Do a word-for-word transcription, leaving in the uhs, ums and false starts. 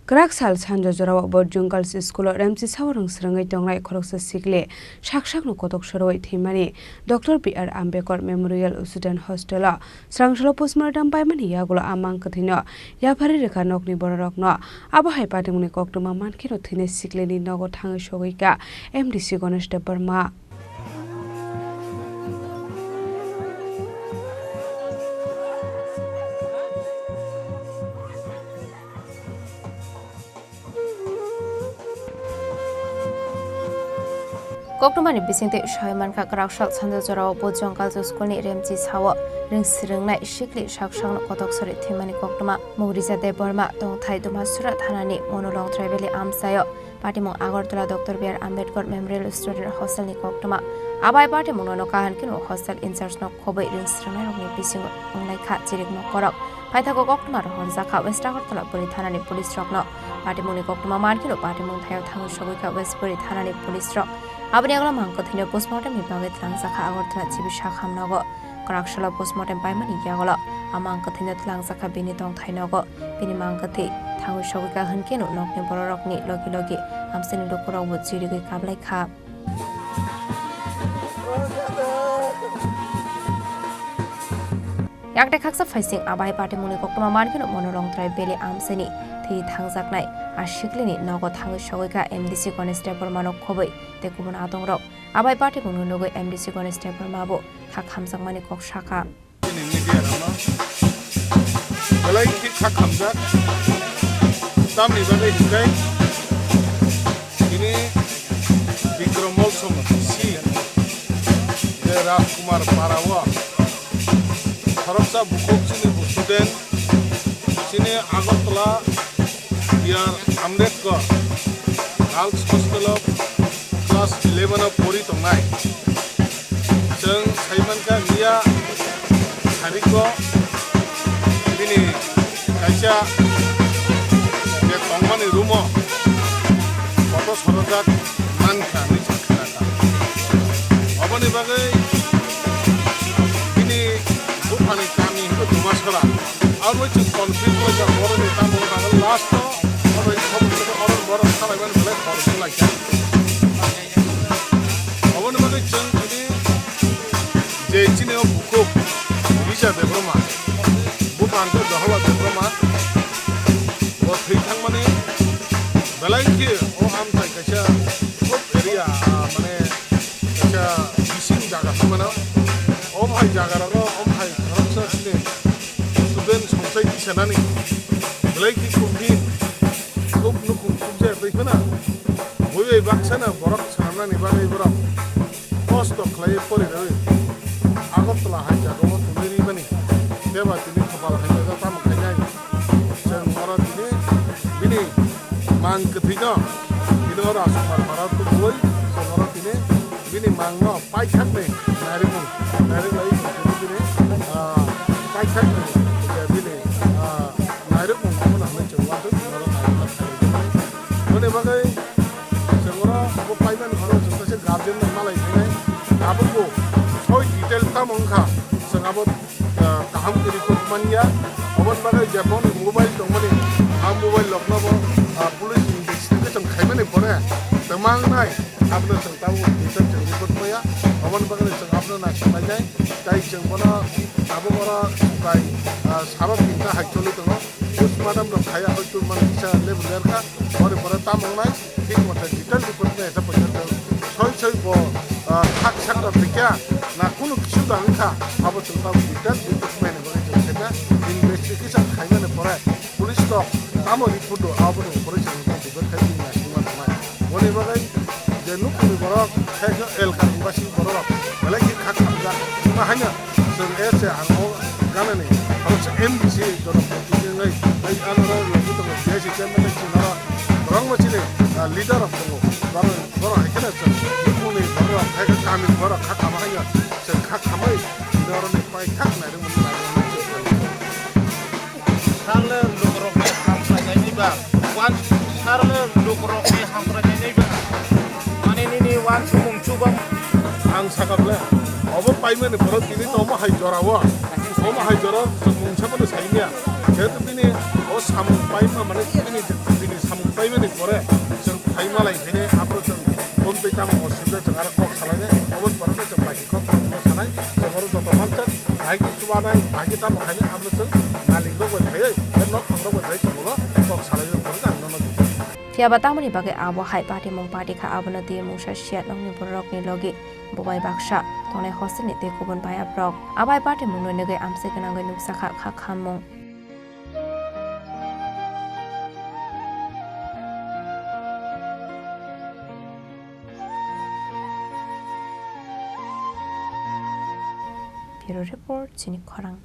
Kwrak sal sanja jorao Bojong Girls School o remchi sao rwng swrwngwi tongnai khoroksa sikli sak sakno kotok sorowi thwimani Doctor B R Ambedkar Memorial Student Hostel o swrang salo postmortem paimani yagulo a mang kwthwino yaphari rwkha nokni bororokno. Abo hai patimungni koktwma mankheno thwinai siklini nogo thangwi sogwikha M D C Ganesh Debbarma. Koktwmani bisingtwi sawi mankha, kwrak sal sanja jorao Bojong Girls School ni remchi sao rwng swrwngnai sikli sak sakno kotok sori thwimani koktwma. Mungrijade Borma tongthai Dumasura thanani Monolong Tribal amchaio. Patimung Agartala Doctor B R Ambedkar Memorial Student Hostel ni koktwma. Abai patimungno no kaham khe hostel in charge no khobwi rwng swrwngnairokni bisingo wnglaikha chirikma korok. Paithago koktwma rohorjakha West Agartala bwrwi thanani police rokno. Patimungni koktwma mankheno patimung thaio thangwi sogwikha West bwrwi thanani police rok. Aboni yagulo mang kwthwino postmortem ni bagwi twlangjakha Agartala G B Sakham nogo. Kwrak salo postmortem paimani yagulo a mang kwthwino twlangjakha bini tongthai nogo. Bini mang kwthwi thangwi sogwikha hwnkhe nokni bororokni logi logi amchaini lukurokbo chirigwi kablaikha. Yakte khaksa phaising abai patimungni koktwma mankheno Monolong Tribal amchaini thwi thangjaknai a siklini nogo thangwi sogwikha M D C Ganesh Debbarmano khobwi tei kubun adongrok. Abai patimungno nugwi M D C Ganesh Debbarma bo kha khamjakmani kok sakha. Chini media rokno belai khe kha khamjak. Tamni bagwi hinkhe tini Bikram Mall song si je Rajkumar Para o khoroksa bukhuk chini student chini Agartala B R Ambedkar Girls Hostel o class eleven o pori tongnai. Chwng sai mankha miya thariko bini kaisa je tongmani room o photo sorojak mankha hinwi chwng khnakha. Oboni bagwi bini buphani kami hinkhe Dumasora. Arwi chwng confuse wngkha, borokni tamo wngkha, last o oro, oro borok salaimani belai khoroksa laikha. Oboni bagwi chwng tini je chini o bukhuk Rija Debbarma, buphang khe Dohola Debbarma, bo thwi thangmani belai khe o amchai kaisa khub area, ah, mane kaisa bising jaga se mano. O hai jaga rogo, o hai khoroksa chini student songchai tisanani belai khe kothin, khub nukhung khub jaya twi kheno. Bui bai baksa no borok swnamnani bagwi borok kosto khlaiwi pori rwi Agartala hai jaga o tongwi rimani. Beba tini khopal hai jaga tamo khainai. Chwng oro tini bini mang kwthwino tini oro aswk mar mara tubui chwng oro tini bini mangno paithakni nairwkmung, nairwk lai tini, ah, paithakni bini, ah, nairwkmung abono hwnwi chwng uansuk tini oro nairwkmung. Aboni bagwi chwng oro bo paimani horo chwng kaisa guardian no malai khainai. Abo bo soi detail tamo wngkha chwng abo ah, kaham khe report manya. Aboni bagwi je phone mobile tongmani, a mobile rokno bo, ah, police investigation khaimani pore twmang nai, abono chwng tabuk detail chwng report maya. Aboni bagwi chwng abono naisinglainai, tei chwng bono tabuk oro bai, ah, sabo tinta hai choli tongo. Postmortem rok khaiya hoito mani kisa lebu lerkha, bori boro tamo wngnai, thik mote detail report mai ta poito soi soi bo, ah, khak sak rok thikya na kunu kisu da wngkha, abo chwng tamo detail report mai ni bagwi chwng khaina investigation khaimani pore police rok tamo report do abo ni pore chwng tamo detail khai bini naisingma tongnai. Boni bagwi je nukuni borok khe khe elka ni basi borok belai khe khak khamjak ma haino. Chwng S A ang o ganani khoroksa M D C jonoprotinithi wngwi, tei ano ro logi tongo B I C chairman tei chini oro kwbangma chini, ah, leader rok tongo. Borok, borok hai kheno chwng bukhukni borok hai khe kami borok kha kama haino chwng kha khamwi chini oroni paithak nairwkmani nairwkmani chwng kha. Sarle lukurokni hamkrainaini ba, wan sarle lukurokni hamkrainaini ba, mane nini wansukmung chuba. Ang sakha bole, obo paimani borok tini to omo hai jora o, omo hai jora o chwng mungsa bono saimya. Jehetu bini o samung paima mane bini, bini Pore chwng phai malai khainai, abo chwng bumtwi tamo osubida chwng aro kok salainai, oboni pore chwng bai kok tongma sanai, chwng oro joto mansa bahai khe chubanai, bahai khe tamo khainai, abo chwng malik rok bai phaiwi, nok thang rok bai phaiwi chwng ulo kok salainai, pore ang nono. Phiya ba tamoni bagwi abo hai patimung pati kha, abono twi mungsa siya nokni bororokni logi bo bai baksa tongnai hostelni tei kubun bayaprok. Abo hai patimungno nugwi amchai gwnangwi nuksa kha, kha khammung. Bureau Report, chini khorang.